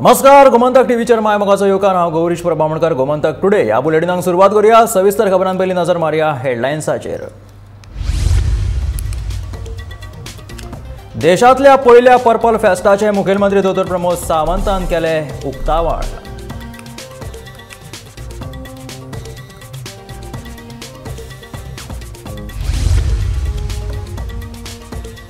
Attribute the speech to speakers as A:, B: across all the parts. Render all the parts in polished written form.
A: नमस्कार, गोमंतक टीव्हीचेर my मोगाचो येवकार. हांव गौरीश प्रभामणकर. गोमंतक टुडे ह्या बुलेटिनाक सुरवात करूया. सविस्तर खबरां पयलीं नजर मारया हेडलायन्साचेर. देशांतल्या पयल्या पर्पल फेस्टाचें मुखेलमंत्री दोतोर प्रमोद सावंतान केलें उक्तावण.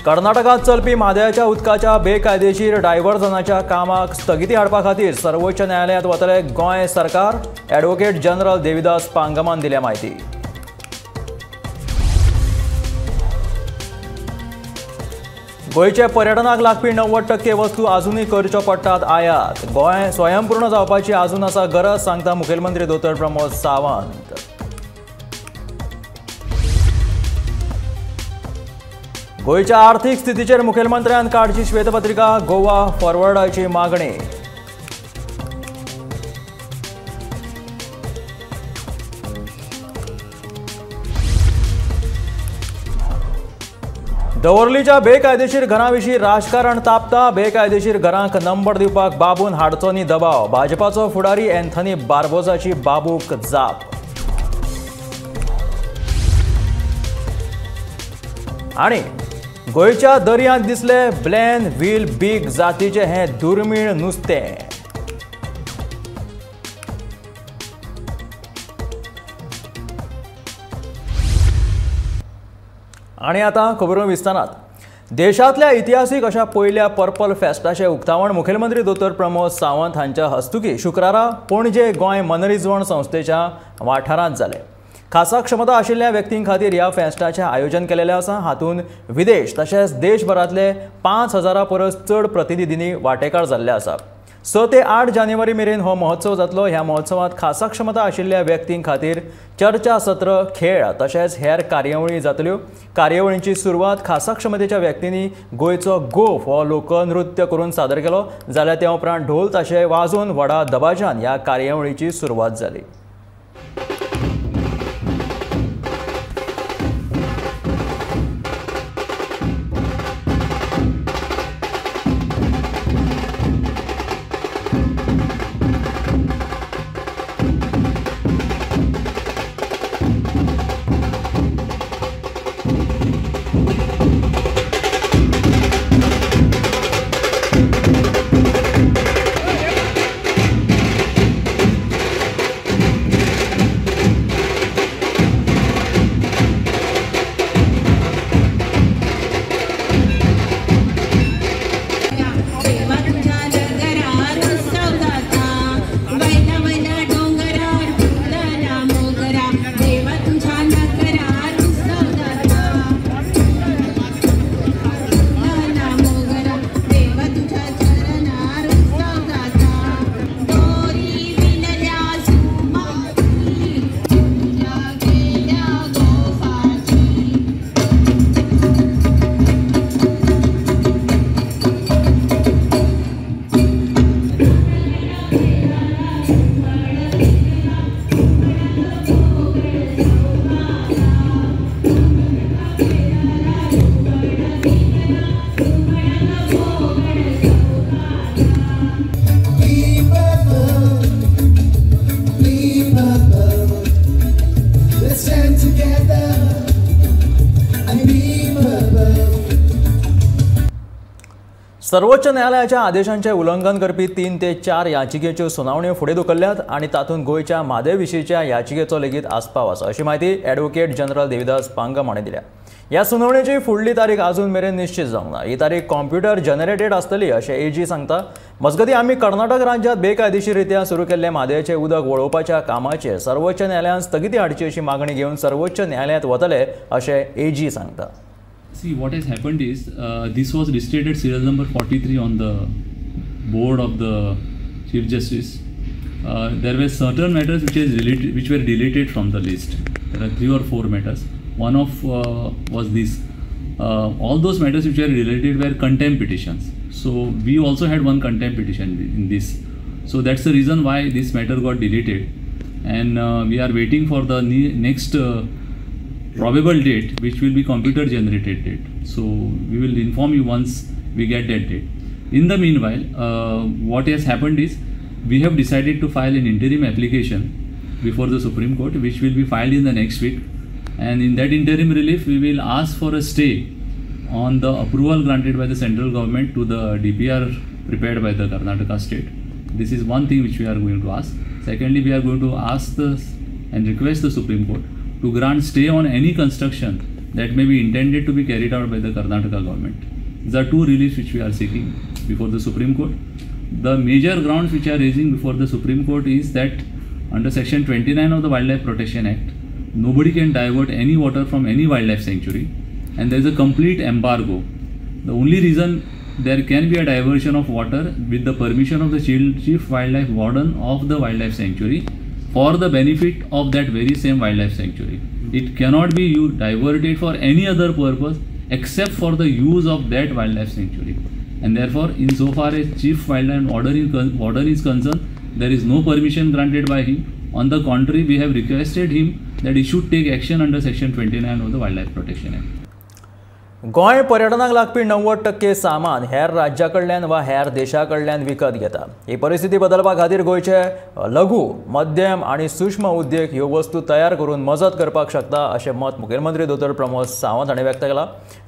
A: कर्नाटकांत चलपी म्हादयाच्या उदकाच्या बेकायदेशीर डायव्हर्जनाच्या कामाक स्थगिती हाडपा खातीर सर्वोच्च न्यायालयांत वतले गोंय सरकार. ॲडव्होकेट जनरल देविदास पांगमान दिल्या म्हायती. गोंयचे पर्यटनाक लागपी 90% वस्तू आजुनूय करच्यो पडटात आयात. गोंय स्वयंपूर्ण जावपाची आजून आसा गरज, सांगता मुखेलमंत्री दोतोर प्रमोद सावंत. गोंयच्या आर्थिक स्थितीचेर मुखेलमंत्र्यान काडची श्वेतपत्रिका. गोवा फॉरवर्डाची मागणी. दवर्लीच्या बेकायदेशीर घरां विशीं राजकारण तापता. बेकायदेशीर घरांक नंबर दिवपाक बाबून हाडचो न्ही दबाव. भाजपाचो फुडारी एन्थनी बार्बोजाची बाबूक जाप. आनी गोंयच्या दर्यांत दिसले ब्लॅन व्हील बीग जातीचें हें दुर्मीळ नुस्तें. आनी आतां खबरो विस्तारात. देशांतल्या इतिहासीक अशा पयल्या पर्पल फेस्टाचें उक्तावण मुखेलमंत्री दोतोर प्रमोद सावंत हांच्या हस्तुकी शुक्रारा पणजे गोंय मनरिजवण संस्थेच्या वाठारांत जालें. खासा क्षमता आशिल्ल्या व्यक्तीं खातीर ह्या फेस्टाचें आयोजन केलेलें आसा. हातूंत विदेश तशेंच देशभरांतले 5000 परस चड प्रतिनिधींनी वांटेकार जाल्ले आसा. 6 ते 8 जानेवारी मेरेन हो महोत्सव जातलो. ह्या महोत्सवांत खासा क्षमता आशिल्ल्या व्यक्तीं खातीर चर्चा सत्र, खेळ तशेंच हेर कार्यावळी जातल्यो. कार्यावळींची सुरवात खासा क्षमतेच्या व्यक्तींनी गोंयचो गोफ हो लोकनृत्य करून सादर केलो, जाल्यार त्या उपरांत ढोल ताशे वाजोवन व्हडा दबाज्यान ह्या कार्यावळीची सुरवात जाली. सर्वोच्च न्यायालयाच्या आदेशांचे उल्लंघन करपी 3 ते 4 याचिकेच्यो सुनावण्यो फुडें धुकल्ल्यात आनी तातूंत गोंयच्या म्हादय विशींच्या याचिकेचो लेगीत आस्पाव आसा, अशी म्हायती ॲडव्होकेट जनरल देविदास पांगम हांणी दिल्या. ह्या सुनावणेची फुडली तारीख अजून मेरेन निश्चित जावंक ना. ही तारीख कॉम्प्युटर जनरेटेड आसतली अशें एजी सांगता. मजगतीं, आमी कर्नाटक राज्यांत बेकायदेशीर रित्या सुरू केल्ले म्हादयचें उदक वळोवपाच्या कामाचेर सर्वोच्च न्यायालयान स्थगिती हाडची अशी मागणी घेवन सर्वोच्च न्यायालयांत वतले अशें एजी सांगता.
B: See, what has happened is this was listed at serial number 43 on the board of the Chief Justice. There were certain matters which were deleted from the list. There are 3 or 4 matters. One of was this. All those matters which were deleted were contempt petitions. So we also had one contempt petition in this. So that's the reason why this matter got deleted, and we are waiting for the next probable date, which will be computer generated date. So we will inform you once we get that date. In the meanwhile, what has happened is we have decided to file an interim application before the Supreme Court, which will be filed in the next week, and in that interim relief we will ask for a stay on the approval granted by the central government to the DPR prepared by the Karnataka state. This is one thing which we are going to ask. Secondly, we are going to ask and request the Supreme Court to grant stay on any construction that may be intended to be carried out by the Karnataka government. These are two reliefs which we are seeking before the Supreme Court. The major grounds which are raising before the Supreme Court is that under Section 29 of the Wildlife Protection Act, nobody can divert any water from any wildlife sanctuary, and there is a complete embargo. The only reason there can be a diversion of water with the permission of the Chief Wildlife Warden of the wildlife sanctuary for the benefit of that very same wildlife sanctuary. It cannot be diverted for any other purpose except for the use of that wildlife sanctuary. And therefore, insofar as Chief Wildlife Warden is concerned, there is no permission granted by him. On the contrary, we have requested him that he should take action under Section 29 of the Wildlife Protection Act.
A: Goa पर्यटनाक लागपी 90% सामान हेर राज्या कडल्यान वा हेर देशा कडल्यान विकत घेता. ही परिस्थिती बदलपा खातीर गोंयचे लघु, मध्यम आनी सूक्ष्म उद्योग ह्यो वस्तू तयार करून मजत करपाक शकता अशें मत मुखेलमंत्री दोतोर प्रमोद सावंत हांणी व्यक्त केलां.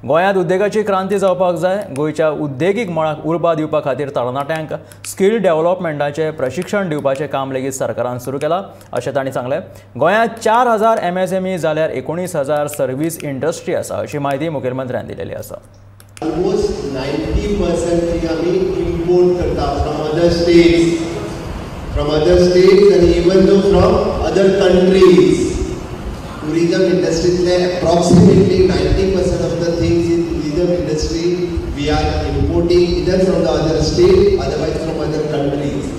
A: गोंयांत उद्देगाची क्रांती जावपाक जाय. गोंयच्या उद्देगीक मळाक उर्बा दिवपा खातीर तरणाट्यांक स्कील डेव्हलपमेंटाचें प्रशिक्षण दिवपाचें काम लेगीत सरकारान सुरू केलां अशें तांणी सांगलें. गोंयांत 4000 MSME जाल्यार 19,000 सर्वीस इंडस्ट्री आसा अशी म्हायती मुखेलमंत्र्यान दिलेली आसा.
C: ऑलमोस्ट 90% आमी इम्पोर्ट करता from other states आनी even though from other countries. Tourism इंडस्ट्रींतले approximately 90% of the things in tourism industry we are importing either from the other state otherwise from other countries.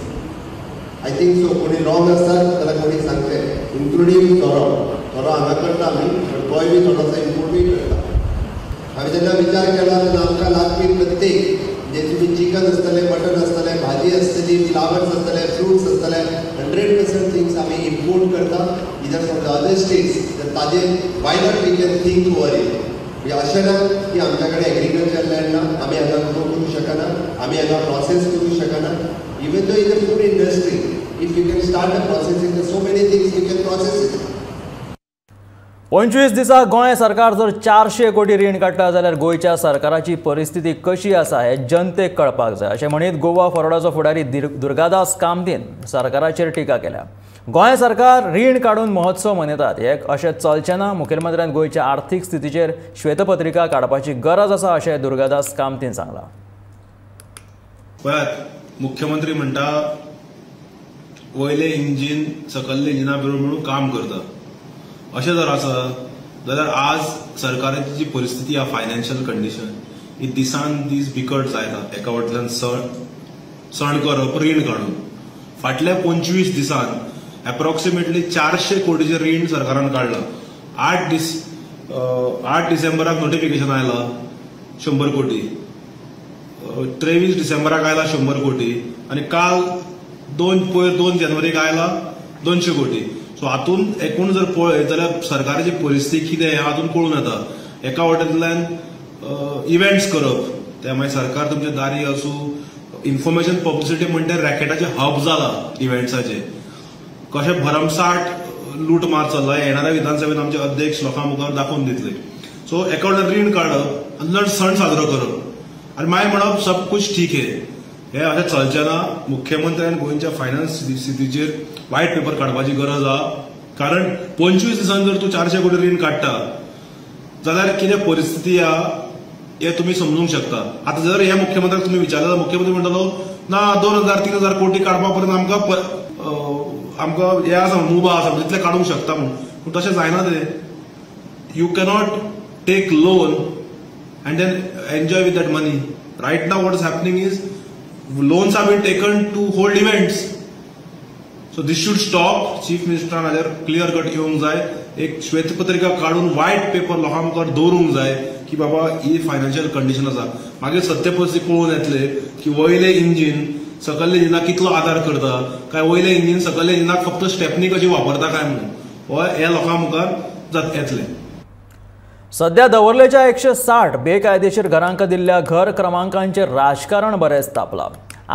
C: I think so कोणी wrong आसतात जाल्यार कोणी सांगचे, including सोरो. सोरो हांगा करता आमी, बट गोंय बी थोडोसो इम्पोर्टूय करता. आमी जेन्ना विचार केला तेन्ना आमकां लागपी प्रत्येक, म्हणजे तुमी चिकन आसतलें, मटन आसतलें, भाजी आसतली, फ्लावर्स आसतले, फ्रुट्स आसतले, 100% थिंग्स आमी इम्पोर्ट करता either from the other states. तर ताजेर why not we can think over it. म्हणजे अशें ना की आमच्या कडेन एग्रीकल्चर लँड ना, आमी हांगा ग्रो करूंक शकना, आमी हांगा प्रोसेस करूंक शकना. Even though in the food industry if you can start the processing, so many things you can process it.
A: 25 दिसा गोंय सरकार जर 400 कोटी रीण काडटा जाल्यार गोंयच्या सरकाराची परिस्थिती कशी आसा हें जनतेक कळपाक जाय अशें म्हणीत गोवा फॉरवर्डाचो फुडारी दुर्गादास कामतीन सरकाराचेर टिका केल्या. गोंय सरकार रीण काडून महोत्सव मनयतात हें अशें चलचें ना. मुखेलमंत्र्यान गोंयच्या आर्थीक स्थितीचेर श्वेतपत्रिका काडपाची गरज आसा अशें दुर्गादास कामतीन सांगलां.
D: पळयात, मुख्यमंत्री म्हणटा वयलें इंजीन सकल्ले इंजिना बरोबर म्हणून काम करता. अशें जर आसत जाल्यार आज सरकाराची जी परिस्थिती आहा, फायनान्शियल कंडिशन ही दिसान दीस बिकट जायत आहा. एका वटल्यान सण करप, रीण काडून फाटल्या 25 दिसान एप्रॉक्सिमेटली 400 कोटीचें रीण सरकारान काडलां. 8 डिसेंबराक नोटिफिकेशन आयलां 100 कोटी, 23 डिसेंबराक आयला 100 कोटी आनी काल 2 जानेवारीक आयला 200 कोटी. सो हातून एकूण जर पळयत जाल्यार सरकाराची परिस्थिती कितें हें हातून कळून येता. एका वटेंतल्यान इव्हेंट्स करप, ते मागीर सरकार तुमच्या दारी आसूं, इन्फॉर्मेशन पब्लिसिटी म्हणटा रॅकेटाचे हब जाला इव्हेंट्साचे. कशें भरमसाठ लूट मार चल्ला येणाऱ्या विधानसभेत आमचे अध्यक्ष लोकां मुखार दाखोवन दितले. सो एका वटेन रीण काडप आनी सण साजरो करप आनी मागीर म्हणप सब कुछ ठीक है, हे अशें चलचें ना. मुख्यमंत्र्यान गोंयच्या फायनान्स स्थितीचेर वायट पेपर काडपाची गरज आहा. कारण 25 दिसान जर तूं 400 कोटी रीण काडटा जाल्यार कितें परिस्थिती आहा हें तुमी समजूंक शकता. आतां जर ह्या मुख्यमंत्र्याक तुमी विचारलें जाल्यार मुख्यमंत्री म्हणटलो ना 2000 3000 कोटी काडपा पर्यंत आमकां आमकां हें आसा मुबा आसा तितलें काडूंक शकता म्हूण. पूण तशें जायना तें. You cannot take loan and then enjoy with that money. Right now what is happening is loans have been taken to hold events. So this should stop. Chief Minister हाजेर क्लियर कट येवंक जाय, एक श्वेतपत्रिका काडून white paper लोकां मुखार दवरूंक जाय की बाबा ही फायनान्शियल कंडिशन आसा. मागीर सत्य परिस्थिती कळून येतले की वयलें इंजीन सकल्ले इंजिनाक कितलो आदार करता, काय वयलें इंजीन सकल्ले इंजिनाक फक्त स्टेपनी कशी वापरता काय म्हणून हो ह्या लोकां मुखार येतले.
A: सध्या दवर्लेच्या 160 बेकायदेशीर घरांक दिल्ल्या घर क्रमांकांचेर राजकारण बरेंच तापलां.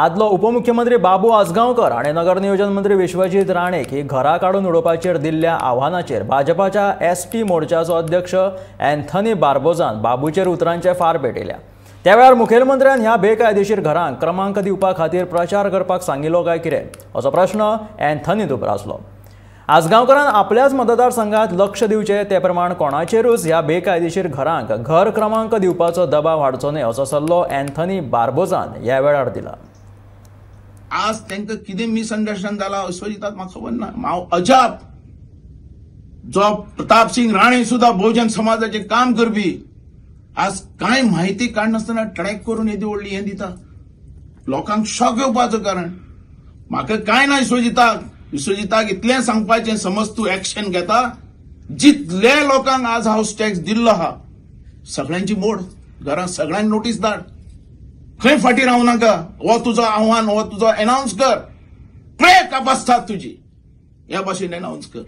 A: आदलो उपमुख्यमंत्री बाबू आजगांवकर आनी नगरनियोजन मंत्री विश्वजीत राणे ही घरां काडून उडोवपाचेर दिल्ल्या आव्हानाचेर भाजपाच्या एसटी मोर्चाचो अध्यक्ष अँथनी बार्बोजान बाबूचेर उतरांचे फार पेटयल्या. त्या वेळार मुखेलमंत्र्यान ह्या बेकायदेशीर घरांक क्रमांक दिवपा खातीर प्रचार करपाक सांगिल्लो काय कितें असो प्रश्न अँथनीन उप्रासलो. आजगांवकरान आपल्याच मतदारसंघात लक्ष दिवचें ते प्रमाण कोणाचेरूच ह्या बेकायदेशीर घरांक घर क्रमांक दिवपाचो दबाव हाडचो न्हय असो सल्लो अँथनी बार्बोजान ह्या वेळार दिला.
E: आज तांकां कितें मिसअंडरस्टँड जाला विश्वजिताक म्हाका खबर ना. हांव अजाप जो प्रताप सिंग राणे सुद्धा बहुजन समाजाचें काम करपी आज कांय म्हायती काडनासतना ट्रॅक करून येदी व्हडली हें दिता लोकांक शॉक येवपाचो. कारण म्हाका कांय ना विश्वजिताक, विश्वजिताक इतलें सांगपाचें समज तूं एक्शन घेता जितले लोकांक आज हावस टॅक्स दिल्लो आहा सगळ्यांची मोड घरां सगळ्यांक नोटीस धाड, खंय फाटीं रावूं नाका. हो तुजो आव्हान, हो तुजो एनावन्स कर, पळय कापास्तात तुजी ह्या भाशेन एनावन्स कर.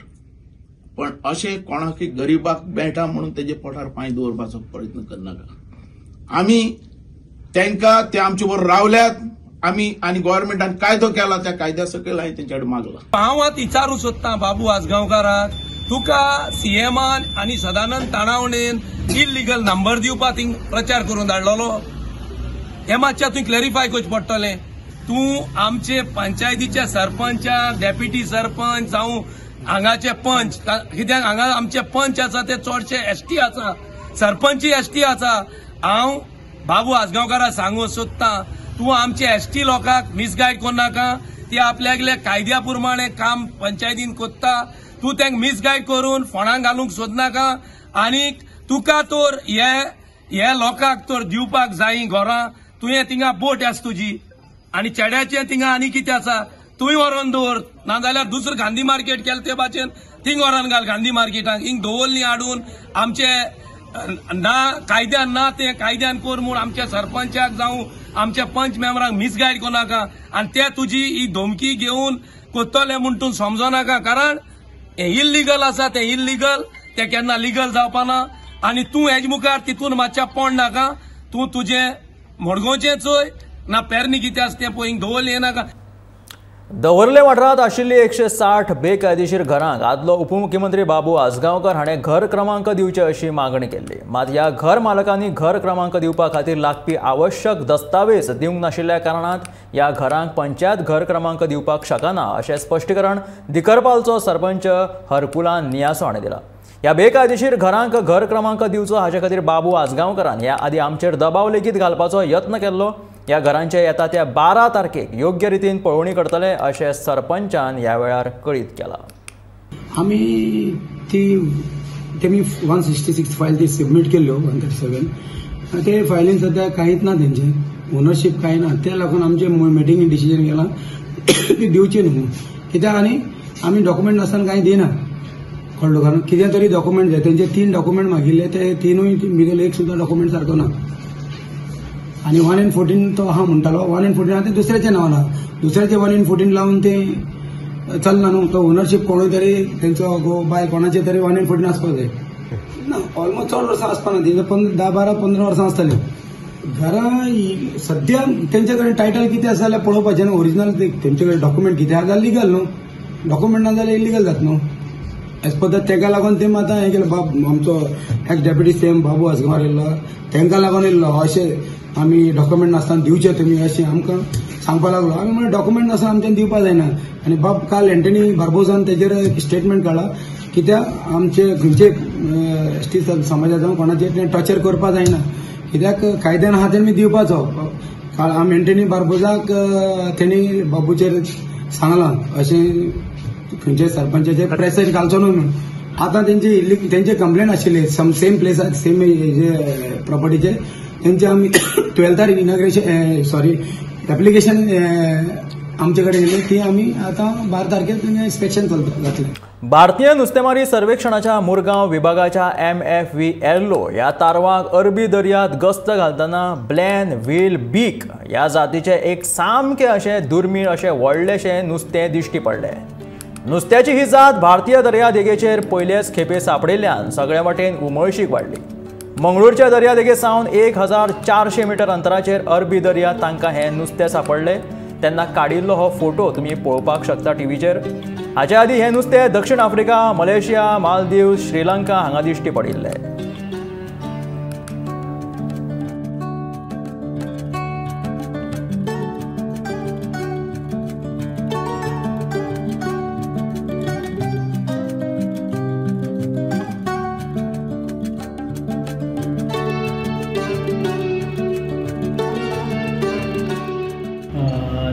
E: पण अशें कोणाकय गरीबाक मेळटा म्हणून तेजे पोटार पांय दवरपाचो प्रयत्न करनाका. आमी तांकां ते आमचे बरोबर रावल्यात आमी आनी गव्हर्मेंटान कायदो केला त्या कायद्या सकयल हांवें तेंचे कडेन मागला.
F: हांव आतां विचारूंक सोदतां बाबू आजगांवकाराक, तुका सीएमान आनी सदानंद ताणावणेन इल्लिगल नंबर दिवपाक थिंग प्रचार करून धाडलेलो हें मातशें तुवें क्लॅरिफाय करचें पडटलें. तूं आमचे पंचायतीच्या सरपंचाक, डेप्युटी सरपंच जावं हांगाचे पंच, कित्याक हांगा आमचे पंच आसा ते चडशे एसटी आसा, सरपंचय एसटी आसा. हांव बाबू आजगांवकाराक सांगूंक सोदतां तूं आमचे एसटी लोकांक मिसगायड करनाका. ते आपल्यागेल्या कायद्या प्रमाणे काम पंचायतीन कोत्ता, तूं तांकां मिसगायड करून फोंडांक घालूंक सोदनाका. आनी तुका तर हे लोकांक तर दिवपाक जायी घरां, तुवें थिंगा बोट आसा तुजी आनी चेड्याचें थिंगा आनी कितें आसा तुवें व्हरोन दवर, नाजाल्यार दुसरें गांधी मार्केट केलें ते भाशेन थिंग व्हरोन घाल गांधी मार्केटाक. हिंग दवरली हाडून आमचे ना कायद्यान ना ते कायद्यान कर म्हूण आमच्या सरपंचाक जावं आमच्या पंच मेंबरांक मिसगायड करनाका. आनी ते तुजी ही धमकी घेवन कोत्तले म्हूण तूं समजनाका, कारण हें इल्लिगल आसा, तें इल्लिगल, तें केन्ना लिगल जावपाना. आनी तूं हेज मुखार तितून मातशें पोड नाका, तूं तुजें मडगांवचें चोय ना पेरणी कितें आसा तें पळय, दवरलें नाका.
A: दवर्ले वाठारांत आशिल्ली 160 बेकायदेशीर घरांक आदलो उपमुख्यमंत्री बाबू आजगांवकर हाणें घर क्रमांक दिवचे अशी मागणी केल्ली. मात ह्या घर मालकांनी घर क्रमांक दिवपा खातीर लागपी आवश्यक दस्तावेज दिवंक नाशिल्ल्या कारणान ह्या घरांक पंचायत घर क्रमांक दिवपाक शकना अशें स्पश्टीकरण दिकरपालचो सरपंच हरकुलान नियासो हाणें दिलां. ह्या बेकायदेशीर घरांक घर क्रमांक दिवचो हाचे खातीर बाबू आजगांवकरान ह्या आदी आमचेर दबाव लेगीत घालपाचो यत्न केल्लो. ह्या घरांचे येता त्या 12 तारखेक योग्य रितीन पळोवणी करतले अशें सरपंचान ह्या वेळार कळीत केलां.
G: आमी ती तेमी 166 फायल ती सबमीट केल्ल्यो 137, ते फायलीन सद्या कांयच ना, तेंचें ओनरशीप कांय ना. ते लागून आमचे मिटिंगेन डिसिजन केलां ती दिवची न्हू, कित्याक आनी आमी डॉक्युमेंट नासतना कांय दिना. कळ्ळो? कारण कितें तरी डॉक्युमेंट जाय. तेंचे 3 डॉक्युमेंट मागिल्ले, ते 3ूय भितर एक सुद्दां डॉक्युमेंट सारको ना. आनी 1 and 14 तो आहा म्हणटालो, 1 and 14 आहा ते दुसऱ्याचें नांव ना, दुसऱ्याचें 1 and 14 लावन तें चलना न्हू. तो ओनरशीप कोणूय तरी तेंचो घोव बायल कोणाचे तरी 1 and 14 आसपाक जाय ना. ऑलमोस्ट चड वर्सां आसपा ना, तेंचे 10, 12, 15 वर्सां आसतलीं घरां. सद्या तेंचे कडेन टायटल कितें आसा जाल्यार पळोवपाचें न्हू, ओरिजिनल तेंचे कडेन डॉक्युमेंट कितें आसा जाल्यार लिगल न्हू, डॉक्युमेंट ना जाल्यार इलिगल जाता न्हू. एज पर तेका लागून ते आतां हें केलें. बाब आमचो एक्स डेप्युटी सीएम बाबू आजगांवकर येयल्लो, तेंकां लागून येयल्लो अशें आमी डॉक्युमेंट नासतना दिवचे तुमी अशें आमकां सांगपाक लागलो. आमी म्हणलें डॉक्युमेंट नासतना आमच्यान दिवपाक जायना. आनी बाब काल एंटनी बार्बोजान तेजेर स्टेटमेंट काडला, कित्याक आमचे खंयचे एस टी समाजा जावं कोणाचेर टॉर्चर करपाक जायना, कित्याक कायद्यान आहा तेमी दिवपाचो. काल आमी एंटनी बार्बोजाक तेणी बाबूचेर सांगलां अशें खंयचे सरपंचाचेर प्रेशर घालचो न्हू म्हणून. आतां तेंची तेंचे कंप्लेन आशिल्ली सेम प्लेसार सेम प्रॉपर्टीचे, तेंचे आमी 12 तारीख इनॉग्रेशन सॉरी एप्लिकेशन आमचे कडेन येयलें, ती आमी आतां 12 तारखेर तेंचें इन्स्पेक्शन जातलें.
A: भारतीय नुस्तेमारी सर्वेक्षणाच्या मुरगांव विभागाच्या MFV एर्लो ह्या तारवाक अरबी दर्यांत गस्त घालतना ब्लॅन व्हील बीक ह्या जातीचें एक सामकें अशें दुर्मीळ अशें व्हडलेशें नुस्तें दिश्टी पडलें. नुस्त्याची ही जात भारतीय दर्यादेगेचेर पयलेच खेपे सांपडिल्ल्यान सगळे वटेन उमळशीक वाडली. मंगळूरच्या दर्यादेगे सावन 1400 मिटर अंतराचेर अरबी दर्या तांकां हें नुस्तें सांपडलें. तेन्ना काडिल्लो हो फोटो तुमी पळोवपाक शकता टीव्हीचेर. हाचे आदीं हें नुस्तें दक्षिण आफ्रिका, मलेशिया, मालदीव, श्रीलंका हांगा दिश्टी पडिल्लें.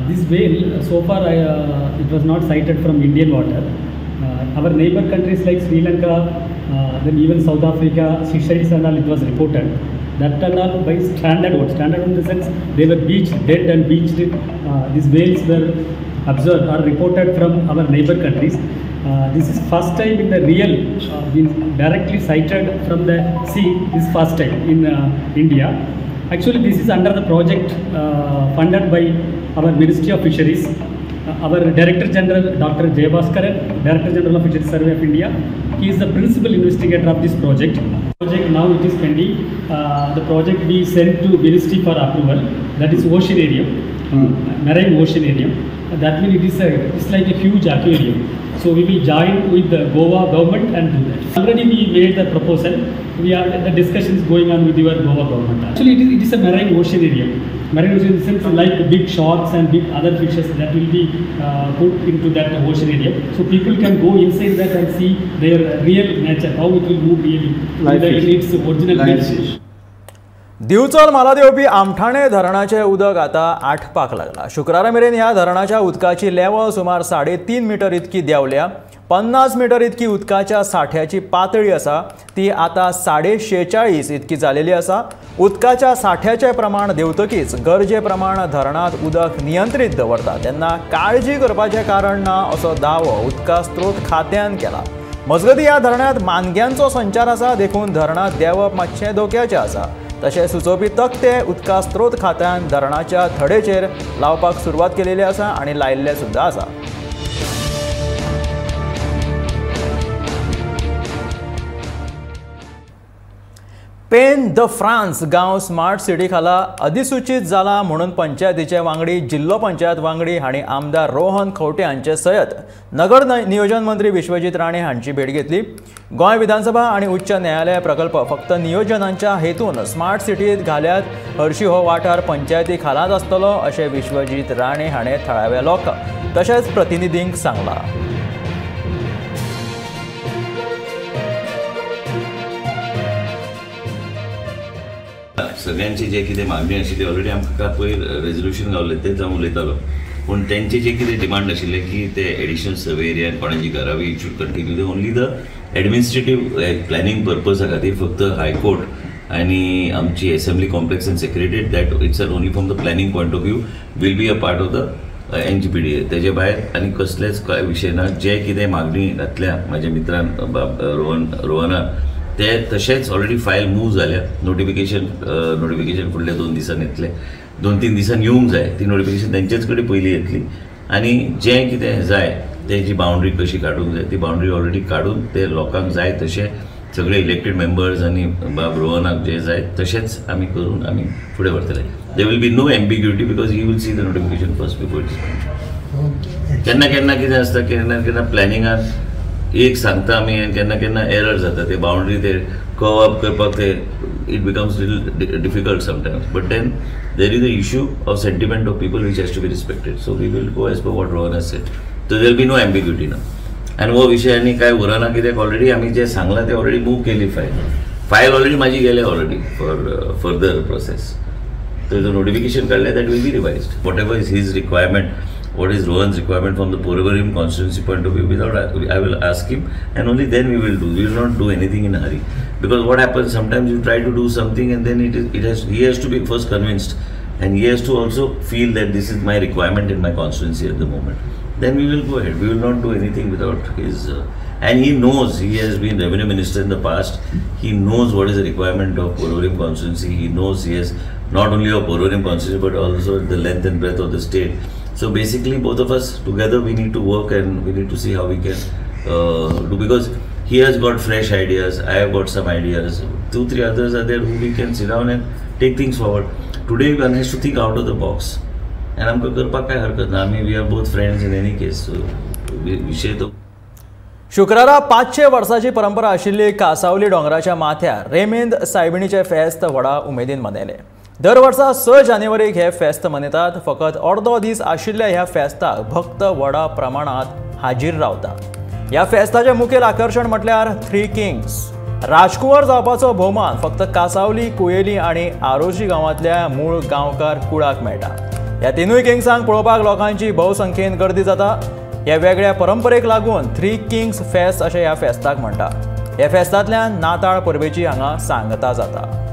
H: This whale, so far it was not sighted from Indian water. Our neighbor countries like Sri Lanka, then even South Africa, Seychelles and all, it was reported. That and all by stranded ones. Stranded in the sense they were beached, dead and beached. These whales were observed or reported from our neighbor countries. This is first time in the real, been directly sighted from the sea. This is first time in India. Actually, this is under the project funded by our Ministry of Fisheries. Our Director General, Dr. Jayabaskaran, Director General of Fisheries Survey of India, he is the principal investigator of this project. Project now it is pending. The project we sent to Ministry for approval. That is oceanarium, marine oceanarium. That means it is it's like a huge aquarium. So we will join with the Goa government and do that. Already we made the proposal. We are the discussion is going on with your Goa government. Actually, it is a marine oceanarium. Marine ocean in the sense like big sharks and big other fishes that will be put into that oceanarium. So people can go inside that and see their real nature, how it will move really in its original nature.
A: Divchal म्हालांत येवपी आमठाणे धरणाचें उदक आतां आटपाक लागलां. शुक्रारा मेरेन ह्या धरणाच्या उदकाची लेवल सुमार 3.5 मिटर इतकी देंवल्या. 50 मिटर इतकी उदकाच्या साठ्याची पातळी आसा ती आतां 46.5 इतकी जालेली आसा. उदकाच्या साठ्याचें प्रमाण देंवतकीच गरजे प्रमाण धरणांत उदक नियंत्रीत दवरता तेन्ना काळजी करपाचें कारण ना असो दावो उदका स्त्रोत खात्यान केला. मजगतीं ह्या धरणांत मानग्यांचो संचार आसा देखून धरणांत देंवप मातशें धोक्याचें आसा. तशें सुचोवपी तकटे उदका स्त्रोत खात्यान धरणाच्या थडेचेर लावपाक सुरवात केलेली आसा आनी लायिल्ले सुद्दां आसा. पेन the France गांव स्मार्ट सिटी खाला अधिसूचीत जाला म्हणून पंचायतीचे वांगडी, जिल्लो पंचायत वांगडी हांणी आमदार रोहन खंवटे हांचे सयत नगर नियोजन मंत्री विश्वजीत राणे हांची भेट घेतली. गोंय विधानसभा आनी उच्च न्यायालय प्रकल्प फक्त नियोजनाच्या हेतून स्मार्ट सिटीत घाल्यात, हरशी हो वाठार पंचायती खालाच आसतलो अशें विश्वजीत राणे हाणें थळाव्या लोकांक तशेंच प्रतिनिधींक सांगलां.
I: सगळ्यांची जे कितें मागणी आशिल्ली ऑलरेडी आमकां पयर रेजोल्युशन गावलें तेच हांव उलयतालो, पूण तेंचे जे कितें डिमांड आशिल्ले की ते एडिशनल सर्वे एरिया आनी Panaji घरावी it should continue only the administrative planning पर्पजा खातीर फक्त हायकोर्ट आनी आमची assembly complex and secretariat that it's are only from the planning point of view will be a part of the NGPDA. तेजे भायर आनी कसलेच कांय विशय ना. जे कितें मागणी घातल्या म्हाज्या मित्रान रोहनान ते तशेंच ऑलरेडी फायल मूव जाल्या. नोटिफिकेशन नोटिफिकेशन फुडल्या 2 दिसांनी येतलें, 2-3 दिसांनी येवंक जाय. ती नोटिफिकेशन तेंचेच कडेन पयलीं येतली आनी जें कितें जाय तेजी बाउंड्री कशी काडूंक जाय ती बाउंड्री ऑलरेडी काडून ते लोकांक जाय तशें सगळे इलेक्टेड मेंबर्स आनी बाब रोहनाक जे जाय तशेंच आमी करून आमी फुडें व्हरतले. There will be no ambiguity because you will see the notification first before it's. केन्ना केन्ना कितें आसता, केन्ना केन्ना प्लॅनिंगान एक सांगता आमी आनी केन्ना केन्ना एरर जाता. ते बाउंड्री ते कव अप करपाक ते it becomes little difficult sometimes, but then there is a issue of sentiment of people which has to be respected. So we will go as per what Rohan has said. So there will be no ambiguity ना. आनी हो विशय आनी कांय उरना कित्याक already आमी जें सांगलां तें ऑलरेडी मूव केली फायल. फायल ऑलरेडी म्हाजी गेल्या ऑलरेडी फॉर फर्दर प्रोसेस. तर जो नोटिफिकेशन काडलें that will be revised. Whatever is his requirement, what is Rohan's requirement from the Porvorim constituency point of view, without I will ask him and only then we will do. We will not do anything in a hurry, because what happens sometimes you try to do something and then he has to be first convinced and he has to also feel that this is my requirement in my constituency at the moment. Then we will go ahead. We will not do anything without his and he knows, he has been revenue minister in the past. He knows what is the requirement of Porvorim constituency. He knows he has not only of Porvorim constituency but also the length and breadth of the state. So basically both of us together we need to work and we need to see how we can do, because He has got fresh ideas, I have got some ideas, 2-3 others are there who we can sit down and take things forward. Today one has to think out of the box and आमकां करपाक कांय हरकत ना. आमी we are both friends in any case, so विशय तो.
A: शुक्रारा 500 वर्सांची परंपरा आशिल्ली कासावली डोंगराच्या माथ्यार रेमेंद सायबिणीचें फेस्त व्हडा उमेदीन मनयलें. दर वर्सा 6 जानेवारीक हे फेस्त मनयतात. फकत अर्दो दीस आशिल्ल्या ह्या फेस्ताक भक्त व्हडा प्रमाणांत हाजीर रावतात. ह्या फेस्ताचें मुखेल आकर्शण म्हटल्यार 3 किंग्स. राजकुंवर जावपाचो भोवमान फक्त कासावली, कुयेली आनी आरोजी गांवांतल्या मूळ गांवकार कुळाक मेळटा. ह्या 3 किंग्सांक पळोवपाक लोकांची भोवसंख्येन गर्दी जाता. ह्या वेगळ्या परंपरेक लागून 3 किंग्स फेस्त अशें ह्या फेस्ताक म्हणटा. ह्या फेस्तांतल्यान नाताळ परबेची हांगा सांगता जाता.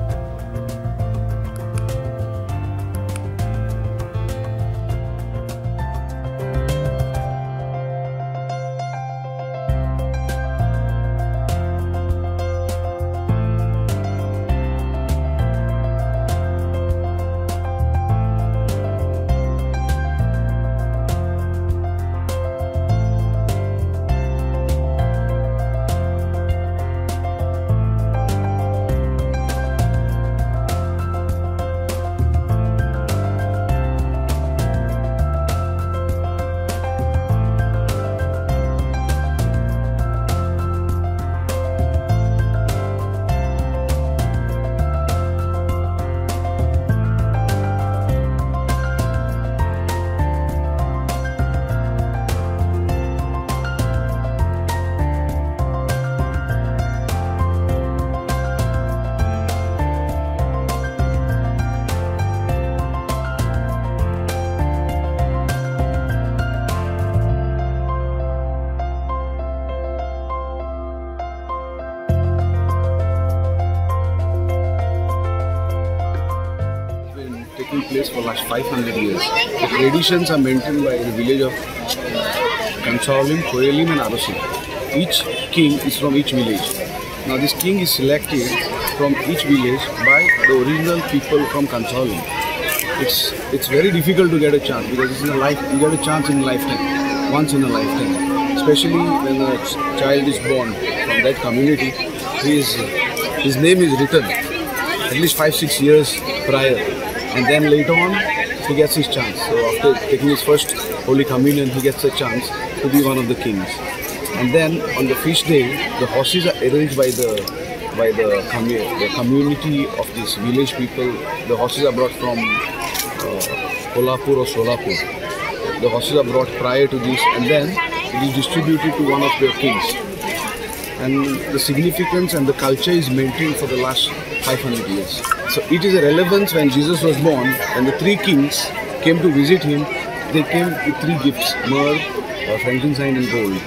J: Place for last 500 years. The traditions are maintained by the village of Cansaulim, Koyelim and Arossim. Each king is from each village. Now this king is selected from each village by the original people from Cansaulim. It's very difficult to get a chance because it's in a life, you get a chance in a lifetime, once in a lifetime. Especially when a child is born from that community, his name is written at least 5-6 years prior. And then later on, he gets his chance. So after taking his first Holy Communion, he gets a chance to be one of the kings. And then on the feast day, the horses are arranged by the community of this village people. The horses are brought from Kolhapur or Solapur. The horses are brought prior to this, and then it is distributed to one of the kings. And the significance and the culture is maintained for the last 500 years. So it is a relevance when Jesus was born and the 3 kings came to visit him. They came with 3 gifts, myrrh, frankincense and gold.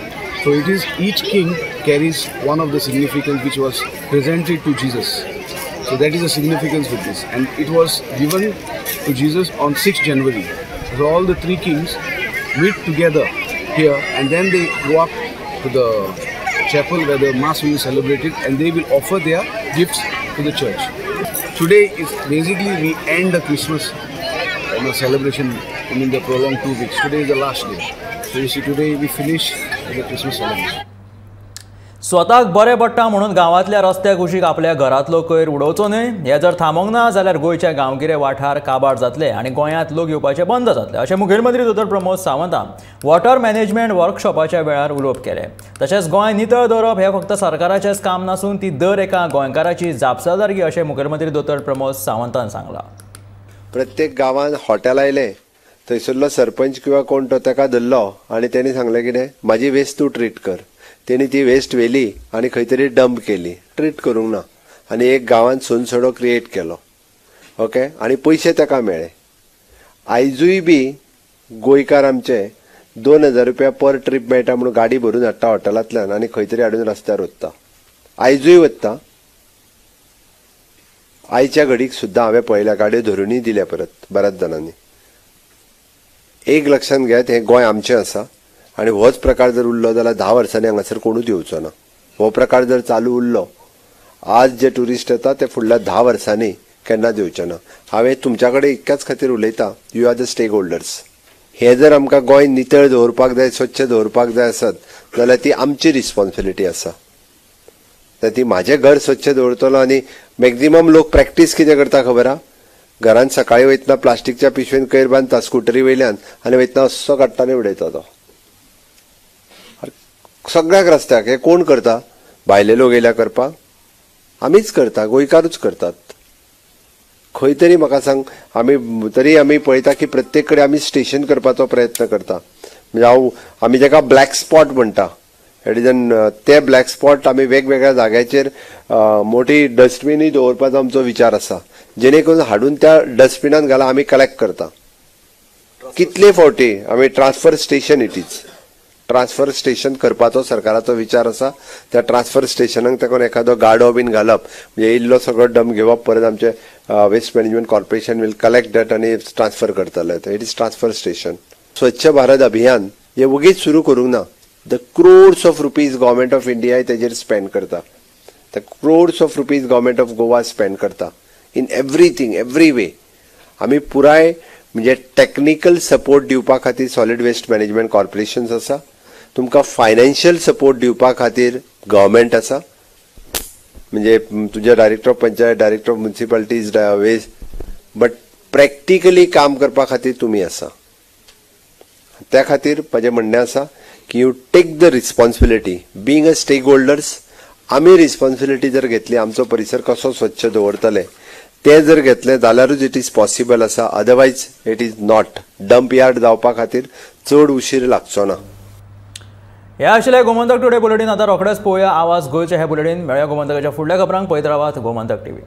J: So it is each king carries one of the significance which was presented to Jesus. So that is the significance with this. And it was given to Jesus on 6th January. So all the 3 kings meet together here and then they go up to the chapel where the mass will be celebrated and they will offer their gifts to the church. Today is basically we end the Christmas celebration in the prolonged 2 weeks. Today is the last day. So you see today we finish the Christmas celebration.
A: स्वताक बरें पडटा म्हणून गांवांतल्या रस्त्या कुशीक आपल्या घरांतलो कोयर उडोवचो न्हय. हें जर थांबोवंक ना जाल्यार गोंयच्या गांवगिरे वाठार काबार जातले आनी गोंयांत लोक येवपाचे बंद जातले अशें मुखेलमंत्री दोतोर प्रमोद सावंतान वॉटर मॅनेजमेंट वर्कशॉपाच्या वेळार उलोवप केलें. तशेंच गोंय नितळ दवरप हें फक्त सरकाराचेंच काम नासून ती दर एका गोंयकाराची जापसालदारकी अशें मुखेलमंत्री दोतोर प्रमोद सावंतान सांगलां.
C: प्रत्येक गांवांत हॉटेल आयलें थंयसरलो सरपंच किंवा कोण तो ताका धरलो आनी तेणी सांगलें कितें म्हाजी वेस्ट तूं ट्रीट कर. तेणी ती वेस्ट व्हेली आनी खंय तरी डंप केली, ट्रीट करूंक ना आनी एक गांवांत सोनसडो क्रिएट केलो. ओके, आनी पयशे ताका मेळ्ळे. आयजूय बी गोंयकार आमचे 2000 रुपया पर ट्रीप मेळटा म्हणून गाडी भरून हाडटा हॉटेलांतल्यान आनी खंय तरी हाडून रस्त्यार वता. आयजूय वता. आयच्या घडीक सुद्दां हांवें पळयल्या गाडयो धरुनूय दिल्या परत बऱ्याच जाणांनी. एक लक्षांत घेयात, हें गोंय आमचें आसा आनी होच प्रकार जर उरलो जाल्यार 10 वर्सांनी हांगासर कोणूच येवचो ना. हो प्रकार जर चालू उरलो, आज जे ट्युरिस्ट येता ते फुडल्या 10 वर्सांनी केन्नाच येवचे ना. हांवें तुमच्या कडेन इतक्याच खातीर उलयता, you are the stake holders. हें जर आमकां गोंय नितळ दवरपाक जाय, स्वच्छ दवरपाक जाय आसत जाल्यार ती आमची रिस्पॉन्सिबिलिटी आसा. तर ती म्हाजें घर स्वच्छ दवरतलो. आनी मॅक्झिमम लोक प्रॅक्टीस कितें करता खबर आहा, घरान सकाळी वयतना प्लास्टिकच्या पिशवेन कयर बांदता स्कुटरी वयल्यान आनी वयतना असो काडटा आनी उडयता तो सगळ्याक रस्त्याक. हे कोण करता? भायले लोक येयल्या करपाक? आमीच करता, गोंयकारूच करतात. खंय तरी म्हाका सांग, आमी तरी आमी पळयता की प्रत्येक कडेन आमी स्टेशन करपाचो प्रयत्न करता. म्हणजे हांव आमी जाका ब्लॅक स्पॉट म्हणटा, it is an ते ब्लॅक स्पॉट आमी वेगवेगळ्या जाग्याचेर मोठी डस्टबिनूय दवरपाचो आमचो विचार आसा, जेणे करून हाडून त्या डस्टबिनान घाला आमी कलेक्ट करता. कितले फावटी आमी transfer station, it is transfer station करपाचो सरकाराचो विचार आसा. त्या ट्रान्सफर स्टेशनाक तेका एखादो गाडो बीन घालप, म्हणजे इल्लो सगळो डंप घेवप, परत आमचे waste management corporation will collect that आनी ट्रान्सफर करतले. It is transfer station. Swachh Bharat Abhiyan हे वगीच सुरू करूंक ना. The crores of rupees government of India तेजेर स्पेंड करता, the crores of rupees government of Goa spend करता इन एवरीथींग एवरी वे. आमी पुराय म्हणजे टॅक्निकल सपोर्ट दिवपा खातीर सॉलिड वेस्ट मॅनेजमेंट कॉर्पोरेशन्स आसा, तुमकां फायनान्शियल सपोर्ट दिवपा खातीर गव्हर्मेंट आसा, म्हणजे तुज्या director of panchayat, director of municipalities, waste, but practically काम करपा खातीर तुमी आसा. त्या खातीर म्हजें म्हणणें आसा की you take the responsibility being a stakeholders. आमी रिस्पॉन्सिबिलिटी जर घेतली, आमचो परिसर कसो स्वच्छ दवरतले ते जर घेतले जाल्यारूच it is possible आसा, otherwise it is not. Dump yard जावपा खातीर चड उशीर लागचो ना.
A: हे आशिल्लें गोमंतक टुडे बुलेटीन. आतां रोखडेच पळोवया आवाज गोंयचे हे बुलेटीन. मेळया गोमंतकाच्या फुडल्या खबरांक. पळयत रावात गोमंतक टीव्ही.